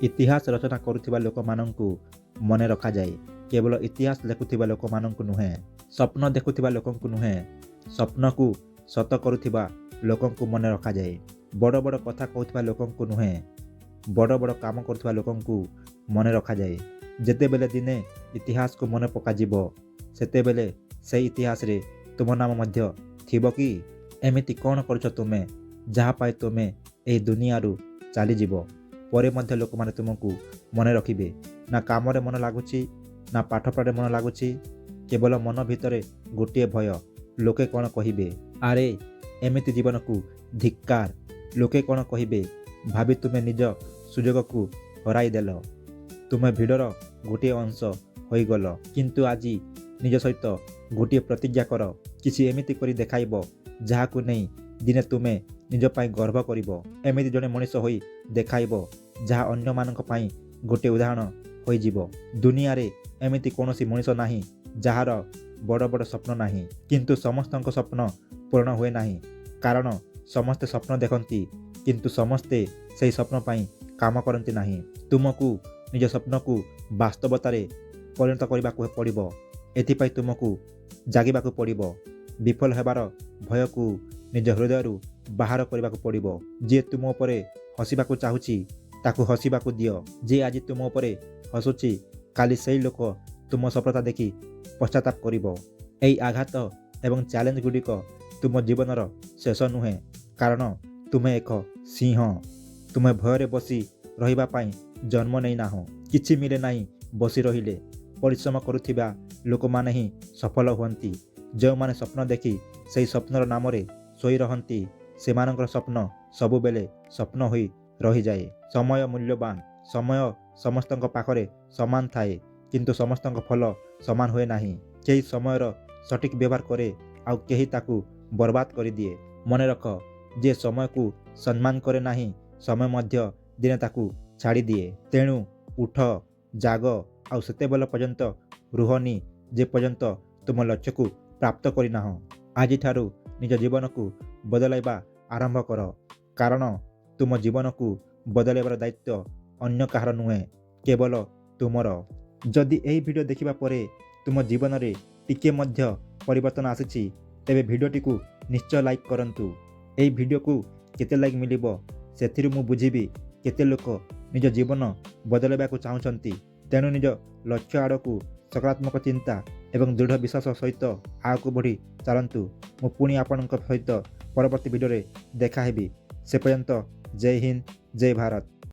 ଇତିହାସ ରଚନା କରୁଥିବା ଲୋକମାନଙ୍କୁ ମନେ ରଖାଯାଏ, କେବଳ ଇତିହାସ ଲେଖୁଥିବା ଲୋକମାନଙ୍କୁ ନୁହେଁ। ସ୍ୱପ୍ନ ଦେଖୁଥିବା ଲୋକଙ୍କୁ ନୁହେଁ, ସ୍ୱପ୍ନକୁ ସତ କରୁଥିବା ଲୋକଙ୍କୁ ମନେ ରଖାଯାଏ। ବଡ଼ ବଡ଼ କଥା କହୁଥିବା ଲୋକଙ୍କୁ ନୁହେଁ, ବଡ଼ ବଡ଼ କାମ କରୁଥିବା ଲୋକଙ୍କୁ ମନେ ରଖାଯାଏ। ଯେତେବେଳେ ଦିନେ ଇତିହାସକୁ ମନେ ପକାଯିବ, ସେତେବେଳେ ସେହି ଇତିହାସରେ ତୁମ ନାମ ମଧ୍ୟ ଥିବ କି? ଏମିତି କ'ଣ କରୁଛ ତୁମେ, ଯାହା ପାଇଁ ତୁମେ ଏହି ଦୁନିଆରୁ ଚାଲିଯିବ ପରେ ମଧ୍ୟ ଲୋକମାନେ ତୁମକୁ ମନେ ରଖିବେ? ନା କାମରେ ମନ ଲାଗୁଛି, ନା ପାଠପଢ଼ାରେ ମନ ଲାଗୁଛି। କେବଳ ମନ ଭିତରେ ଗୋଟିଏ ଭୟ, ଲୋକେ କ'ଣ କହିବେ? ଆରେ, ଏମିତି ଜୀବନକୁ ଧିକ୍କାର। ଲୋକେ କ'ଣ କହିବେ ଭାବି ତୁମେ ନିଜ ସୁଯୋଗକୁ ହରାଇଦେଲ। ତୁମେ ଭିଡ଼ର ଗୋଟିଏ ଅଂଶ ହୋଇଗଲ। କିନ୍ତୁ ଆଜି ନିଜ ସହିତ ଗୋଟିଏ ପ୍ରତିଜ୍ଞା କର। କିଛି ଏମିତି କରି ଦେଖାଇବ, ଯାହାକୁ ନେଇ ଦିନେ ତୁମେ ନିଜ ପାଇଁ ଗର୍ବ କରିବ। ଏମିତି ଜଣେ ମଣିଷ ହୋଇ ଦେଖାଇବ, ଯାହା ଅନ୍ୟମାନଙ୍କ ପାଇଁ ଗୋଟିଏ ଉଦାହରଣ ହୋଇଯିବ। ଦୁନିଆରେ ଏମିତି କୌଣସି ମଣିଷ ନାହିଁ, ଯାହାର ବଡ଼ ବଡ଼ ସ୍ୱପ୍ନ ନାହିଁ। କିନ୍ତୁ ସମସ୍ତଙ୍କ ସ୍ୱପ୍ନ ପୂରଣ ହୁଏ ନାହିଁ, କାରଣ ସମସ୍ତେ ସ୍ୱପ୍ନ ଦେଖନ୍ତି, କିନ୍ତୁ ସମସ୍ତେ ସେହି ସ୍ୱପ୍ନ ପାଇଁ କାମ କରନ୍ତି ନାହିଁ। ତୁମକୁ ନିଜ ସ୍ୱପ୍ନକୁ ବାସ୍ତବତାରେ ପରିଣତ କରିବାକୁ ପଡ଼ିବ। ଏଥିପାଇଁ ତୁମକୁ ଜାଗିବାକୁ ପଡ଼ିବ। ବିଫଳ ହେବାର ଭୟକୁ ନିଜ ହୃଦୟରୁ ବାହାର କରିବାକୁ ପଡ଼ିବ। ଯିଏ ତୁମ ଉପରେ ହସିବାକୁ ଚାହୁଁଛି, ତାକୁ ହସିବାକୁ ଦିଅ। ଯିଏ ଆଜି ତୁମ ଉପରେ ହସୁଛି, କାଲି ସେଇ ଲୋକ ତୁମ ସଫଳତା ଦେଖି ପଶ୍ଚାତାପ କରିବ। ଏହି ଆଘାତ ଏବଂ ଚ୍ୟାଲେଞ୍ଜ ଗୁଡ଼ିକ ତୁମ ଜୀବନର ଶେଷ ନୁହେଁ, କାରଣ ତୁମେ ଏକ ସିଂହ। ତୁମେ ଭୟରେ ବସି ରହିବା ପାଇଁ ଜନ୍ମ ନେଇନାହଁ। କିଛି ମିଳେ ନାହିଁ ବସି ରହିଲେ। ପରିଶ୍ରମ କରୁଥିବା ଲୋକମାନେ ହିଁ ସଫଳ ହୁଅନ୍ତି। ଯେଉଁମାନେ ସ୍ୱପ୍ନ ଦେଖି ସେହି ସ୍ୱପ୍ନର ନାମରେ ଶୋଇ ରହନ୍ତି, ସେମାନଙ୍କର ସ୍ୱପ୍ନ ସବୁବେଳେ ସ୍ୱପ୍ନ ହୋଇ ରହିଯାଏ। ସମୟ ମୂଲ୍ୟବାନ। ସମୟ ସମସ୍ତଙ୍କ ପାଖରେ ସମାନ ଥାଏ, କିନ୍ତୁ ସମସ୍ତଙ୍କ ଫଳ ସମାନ ହୁଏ ନାହିଁ। କେହି ସମୟର ସଠିକ୍ ବ୍ୟବହାର କରେ, ଆଉ କେହି ତାକୁ ବର୍ବାଦ କରିଦିଏ। ମନେ ରଖ, ଯିଏ ସମୟକୁ ସମ୍ମାନ କରେ ନାହିଁ, ସମୟ ମଧ୍ୟ ଦିନେ ତାକୁ ଛାଡ଼ିଦିଏ। ତେଣୁ ଉଠ, ଜାଗ ଆଉ ସେତେବେଳ ପର୍ଯ୍ୟନ୍ତ ରୁହନି, ଯେ ପର୍ଯ୍ୟନ୍ତ ତୁମ ଲକ୍ଷ୍ୟକୁ ପ୍ରାପ୍ତ କରିନାହଁ। ଆଜିଠାରୁ ନିଜ ଜୀବନକୁ ବଦଳାଇବା ଆରମ୍ଭ କର, କାରଣ ତୁମ ଜୀବନକୁ ବଦଳାଇବାର ଦାୟିତ୍ୱ ଅନ୍ୟ କାହାର ନୁହେଁ, କେବଳ ତୁମର। ଯଦି ଏହି ଭିଡ଼ିଓ ଦେଖିବା ପରେ ତୁମ ଜୀବନରେ ଟିକିଏ ମଧ୍ୟ ପରିବର୍ତ୍ତନ ଆସିଛି, ତେବେ ଭିଡ଼ିଓଟିକୁ ନିଶ୍ଚୟ ଲାଇକ୍ କରନ୍ତୁ। ଏହି ଭିଡ଼ିଓକୁ କେତେ ଲାଇକ୍ ମିଳିବ, ସେଥିରୁ ମୁଁ ବୁଝିବି କେତେ ଲୋକ ନିଜ ଜୀବନ ବଦଳାଇବାକୁ ଚାହୁଁଛନ୍ତି। ତେଣୁ ନିଜ ଲକ୍ଷ୍ୟ ଆଡ଼କୁ ସକାରାତ୍ମକ ଚିନ୍ତା ଏବଂ ଦୃଢ଼ ବିଶ୍ୱାସ ସହିତ ଆଗକୁ ବଢ଼ି ଚାଲନ୍ତୁ। ମୁଁ ପୁଣି ଆପଣଙ୍କ ସହିତ ପରବର୍ତ୍ତୀ ଭିଡ଼ିଓରେ ଦେଖା ହେବି। ସେ ପର୍ଯ୍ୟନ୍ତ ଜୟ ହିନ୍ଦ, ଜୟ ଭାରତ।